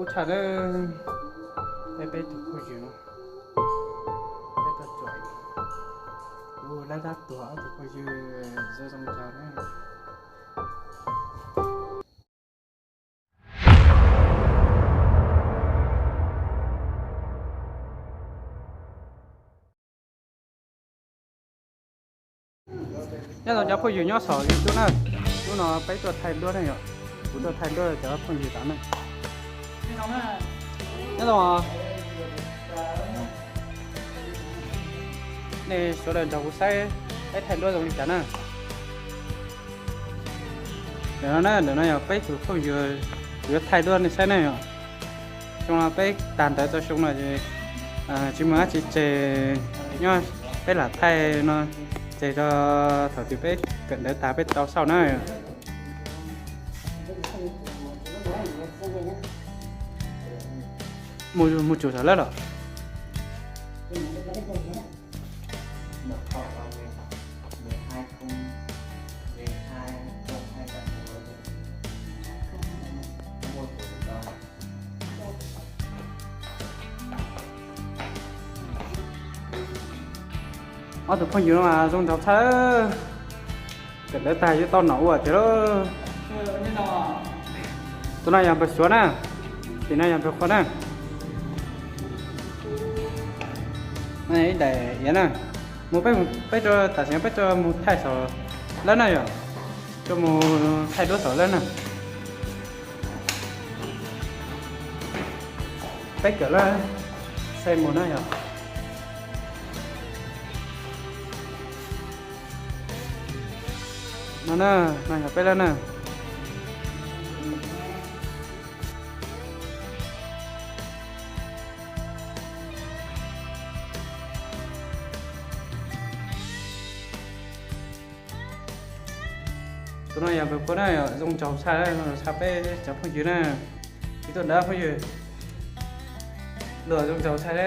Ub, tshaj na, peb peb tus phooj ywg no, peb tuaj tsuam, kuv lab dab tuag ob tus phooj ywg zoo zoo nraug na. Nyob zoo cov phooj ywg nyob saum YouTube na, hnub no peb tuaj thaij duab ne yom, kuv tuaj thaij duab cov phooj ywg tod na. Nyob zoo, nej sawv daws nrog kuv saib peb thaij duab zoo li cas na. Ntawm no na, ntawm no yog peb tus phooj ywg, kuv yuav thaij duab nej saib na yom. Xyoo no peb tag ntawv tau xyoo no ces tsis muaj dab tsi tseg, nyob peb lam thaij no tseg rau thaum twg peb kawm ntawv tag peb tau xauj na. Mus tsum saum lawm los? Ob tug phooj ywg no mas zoo nraug tshaj, kawm ntawv tag yuav tau nom ua tiag lauj. Tus no yog npawg Suav na, tus no yog npawg Qhua na. Ib daim iav na, mus peb, peb rau tam sim no peb rau mus thaij saum lawm na yom, rau mus thaij duab saum lawm na. Peb kawm lawm, saib mus na yom. No na, no yog peb lawm na. Tus no yog npawg Qhua na, zoo nraug tshaj, tshaj peb cov phooj ywg na. Ib tug ntawd phooj ywg, luag zoo nraug tshaj.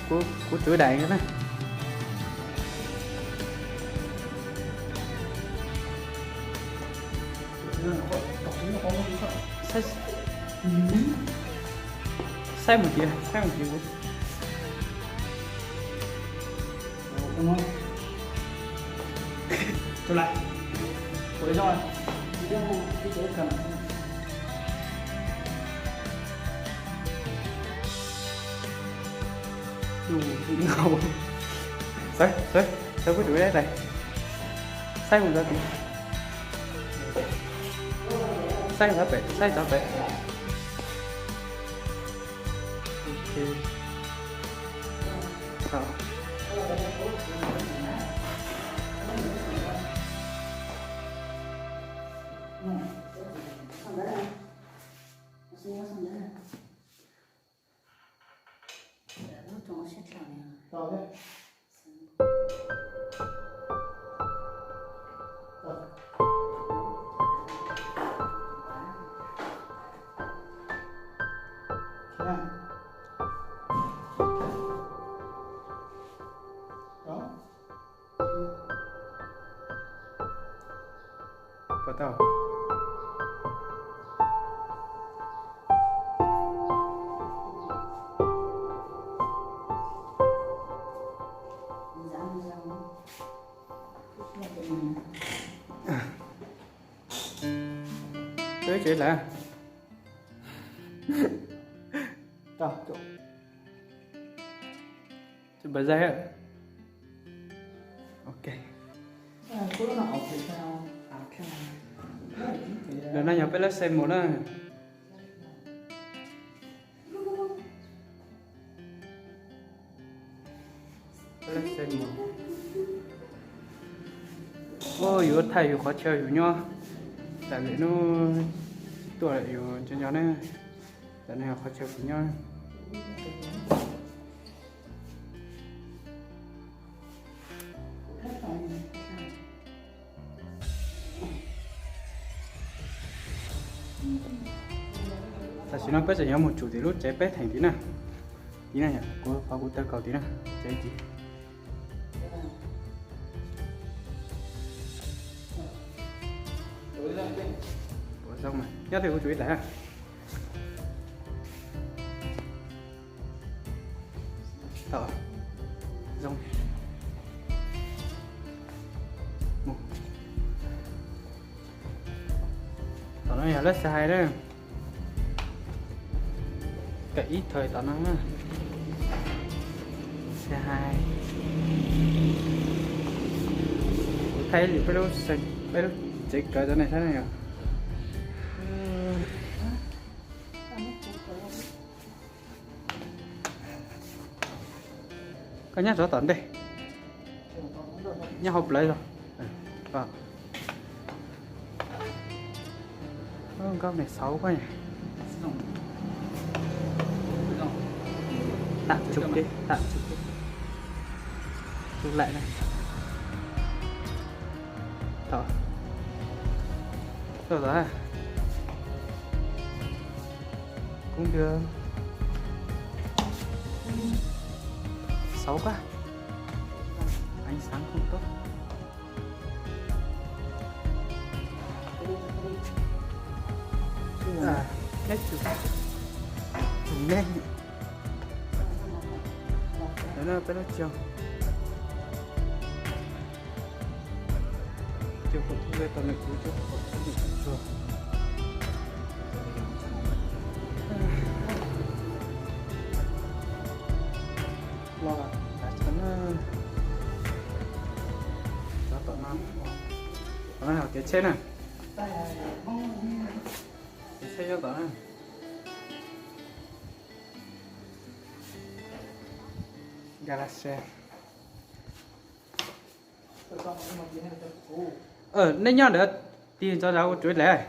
Kuv, kuv tswv daim na. Saib, saib mus kiag, saib mus kiag. Saib, saib, saib kuv tswv daim, saib mus tod, saib tod pem, saib tod pem. Puas tau? Twb tsev lawm. Tau. Tus npawg Zais. Ok. Ntawm no yog peb lab xej mus na. Peb lab xej mus. Ua, yus thaij yus qhov chaw yus nyob. Tam lwm hnub tuaj yus nco nco na. Tam no yog qhov chaw kuv nyob. Tam sim no peb tseem yuav mus tsum tim lub tsev peb theem tid na. Ib na, kuv qhov kuv taw kaus tim na, tsev ci. Nyob twg kuv tsum ib daim. Tom zoo. Tom no yog lawv xav hais na. Kawm ib thaum tom no na. Xav hais kuv thaij ib lwm peb lub, peb lub tsev kawm tom no saib na yom. Koj nyob rov tom ntej, nyob hauv plawv los. Nkauj ne, xauv koj. Tạm chụp đi, tạm chụp đi. Chụp lại này. Thở. Rồi đó. Cũng được. Xấu quá. Ánh sáng không tốt. À, neb tsum, tsum neb. Lawv no peb lub tsev, tsev qhov thub, tau lawv kuv tsev qhov thub tsuag. Los tas tshaj na. Cov tom no, tom no yog kev tsheb na. Kev tsheb nyob tom na. Galaxy. Nej nyob ntawd, tig ntxov ntawd ua tsuav lawm.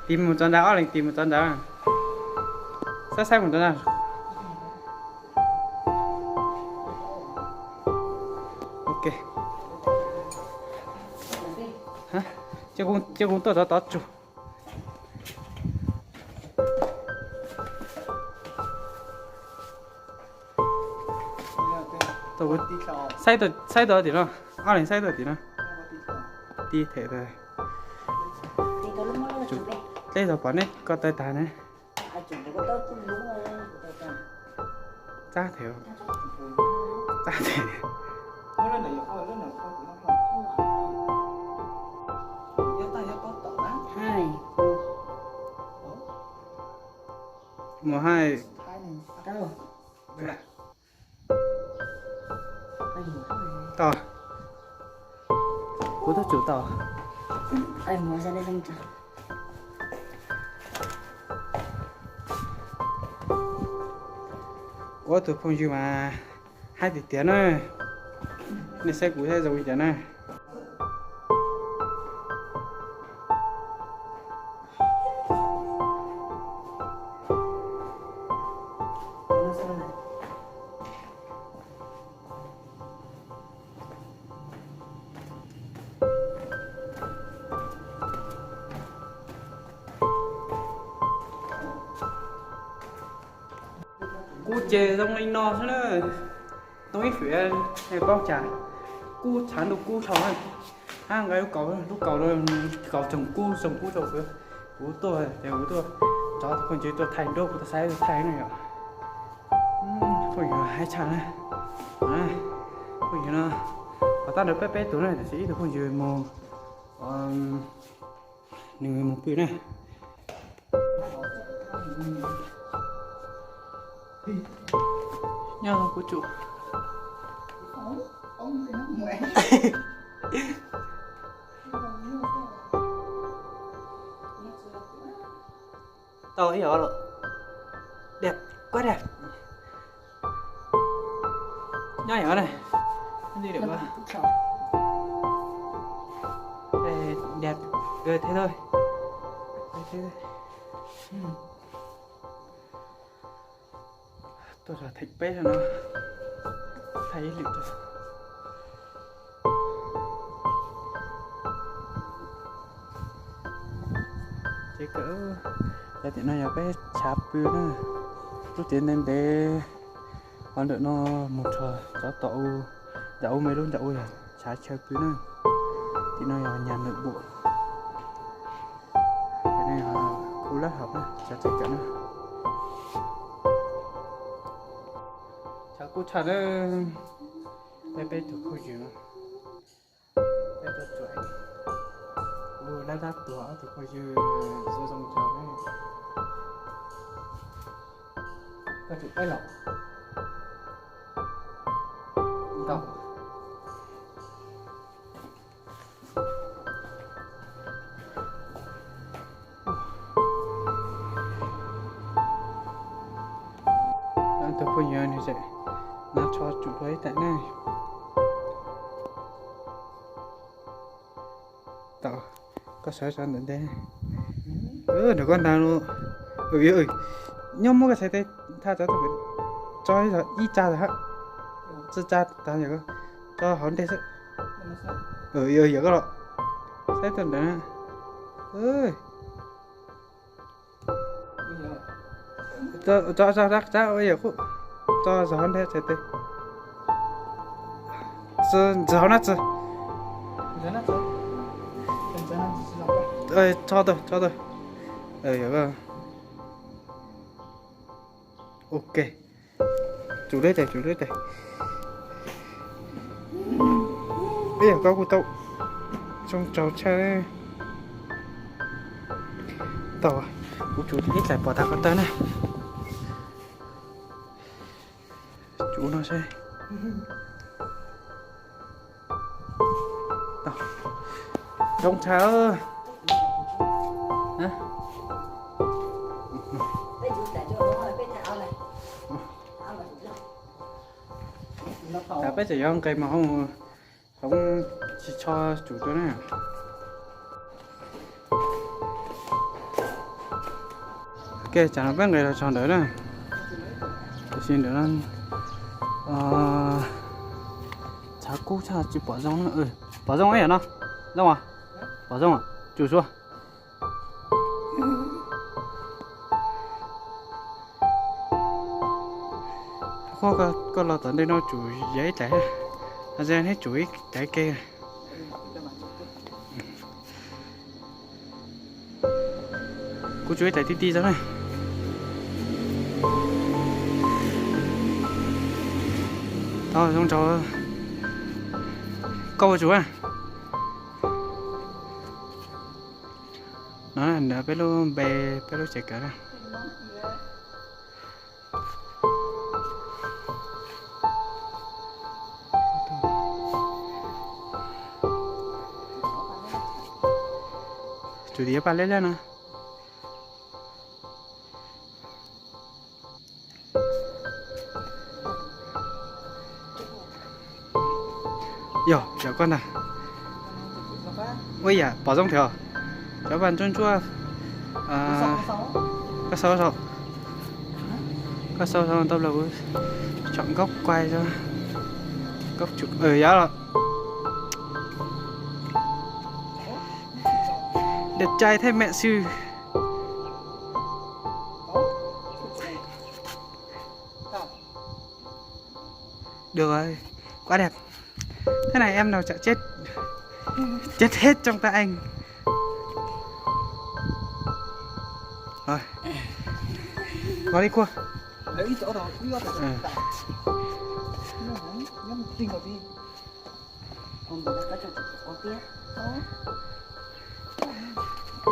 Tig mus txog ntawd, ob leeg tig mus txog ntawd. Saib saib mus txog ntawd. Ok. Cia kuv tuaj tov tov tsug. Saib tau tim no, ob leeg saib tau tim no. Tig them tas. Dlej tau pom neb ko taw tag na. Txab them, txab them. Mus hais. Tau. Kuv twb tsum tau. Kuv tus phooj ywg mas haib tiag tiag na. Nej saib kuv saib zoo li cas na. Kuv ces zoo li no xwb na. Tau ib fim paub cas kub tshav ntuj kub dhau na. Hab nqa lub kaus, lub kaus, kaus tsoom kub, tsoom kub rau kuv. Kuv tuaj ces kuv tuaj, tsov tus phooj ywg tuaj thaij nruab kuv tuaj saib thaij na yom. Phooj ywg haib tshaj na. Phooj ywg no, qhov tab ntawd peb peb tus na, tiam sis ib tug phooj ywg mus, nws mus pw na. Nyob kuv tsum. Tau ib yam lawm. Dab, kuab dab. Nyob yam na. Dab, dab, thế thôi. Tuaj rau theem peb no, thaij ib lwm rau. Ces kawm, cov tim no yog peb tshav pw na, lub tsev ntev ntev, qhov ntawm no mus rau cov tom u, nram u me lub nram u yog tshav chaw pw na, tim no yog nyag nawm bum. Khu lab hom na, cov tsev kawm na. Tshav kub tshaj na, peb peb tug phooj ywg no, peb tuaj tsuam, kuv lab tab tuag ob tug phooj ywg zoo zoo nraug ne. Koj tsum peb los tau. Tus phooj ywg no es, no tsho tsum dua ib tag ne. Tau, koj sawv sawv ntawm ntej. Nram koj ntag los. Nyob muab koj txhais tes thaj tso, tso ib tsa tag, tsi tsa tag, tso hauv ntej xwb. Yog koj los, saib tuaj ntawd. Tso, tso, tso, tso hauv ntej txhais tes. Txi, ntxiv hauv na txi. Tso tau, tso tau. Ok. Tsum deb tes, tsum deb tes. Ib yam koj kuj tau. Zoo tsaug tshaj. Tau, kuv tsum ib txhais pom tag ko taw na. Tsum no seb. Zoo tshaj. Peb tseem yuav nqes mas hoob tsis tsho tsum dua na. Ok, tsam no peb nqes los txog ntawd na. Tiam sis ntawm no tshav kub tshaj tsis pom zoo na. Pom zoo ib yam no. Zoo as? Pom zoo, tsum suav. Koj los tom ntej no tsum yog ib daim, los neb tsum ib daim ke. Kuv tsum ib daim ti ti xwb na. Tau zoo nraug. Koj ua tsum a. No ntawd peb lub npe, peb lub tsev kawm na. Tsum tim paj leb leb no. Yog, yog koj ntag. Ua yam pom zoo thiab. Cov vaj ntsuab ntsuab. Koj xaus, koj xaus tau los kuv tsom nkauj quaj, nkauj tsum yav los. Đẹp trai thế mẹ sư. Được rồi, quá đẹp. Thế này em nào chả chết. Chết hết trong tay anh. Rồi. Vào đi cua. Ừ.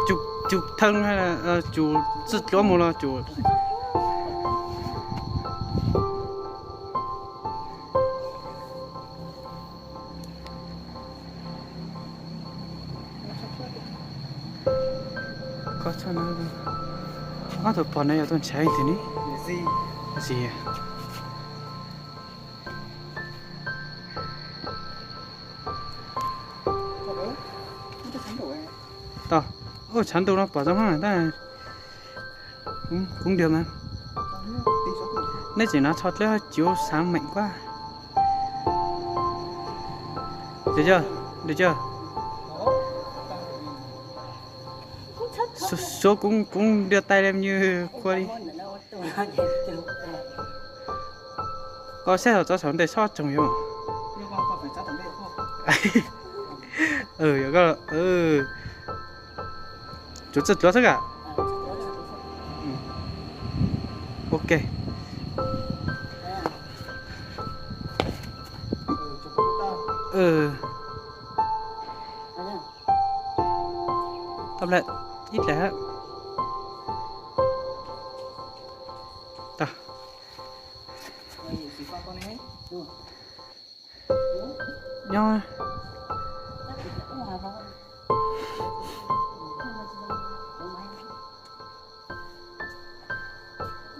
Tsum, tsum thawj hay là, ờ, tsum txwj dluav mus los tsum. Koj txhob na, ob tug pog no yog tuaj ntshav ib tug ni. Zis. Tau, ua tshav ntuj no pom zoo tab, kuv ntiag mas. Neb tseem no txho dleb, chiv xaav meem quaj. Được chưa? Được chưa? Số cũng cũng đưa tay lên như khua đi. Koj saib thaum tso saum ntej soj tsoom yom. Yog koj, tsuav txawj tsuav xwb ka. Ok. Tau lawm, ib dlaim. Tau. Nyob.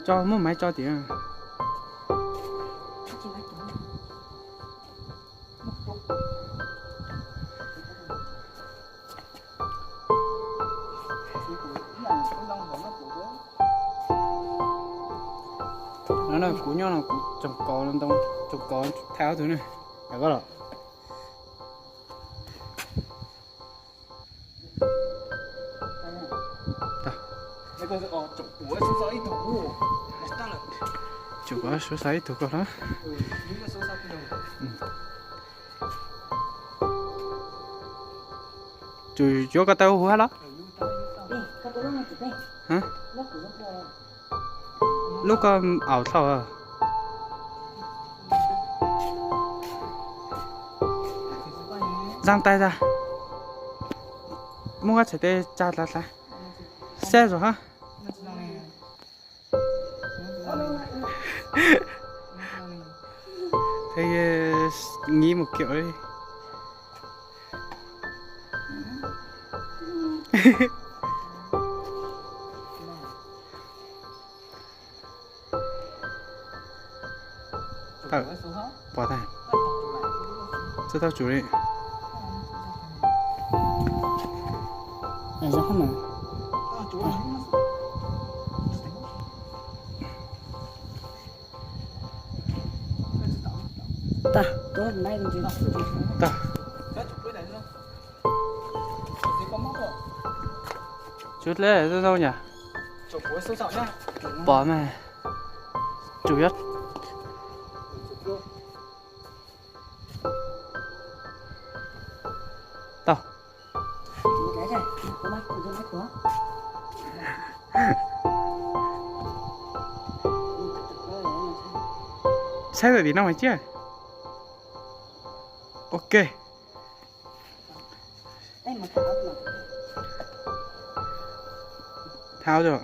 Tso, muab maiv tso tiag. No kuv nyob no kuv tsoom kos ntoo, tsoom kos thaij ob tug ne. Yog koj los. Tsuas kov suav xav ib tug koj los. Tsuas yuav koj tau hu hab los. Lub koj aus dlhau. Zaaj tais tag. Muab koj txhais tes tsa dlav dlav. Saib zog hab. Nyiv mus kiag li. Pom tag. Txawj tau tsum li. Tag. Tsum dleb zoo zoo nyam. Pom mas. Tsum yuav. Tau. Saib tim no mas ciaj. Ok. Tháo rồi.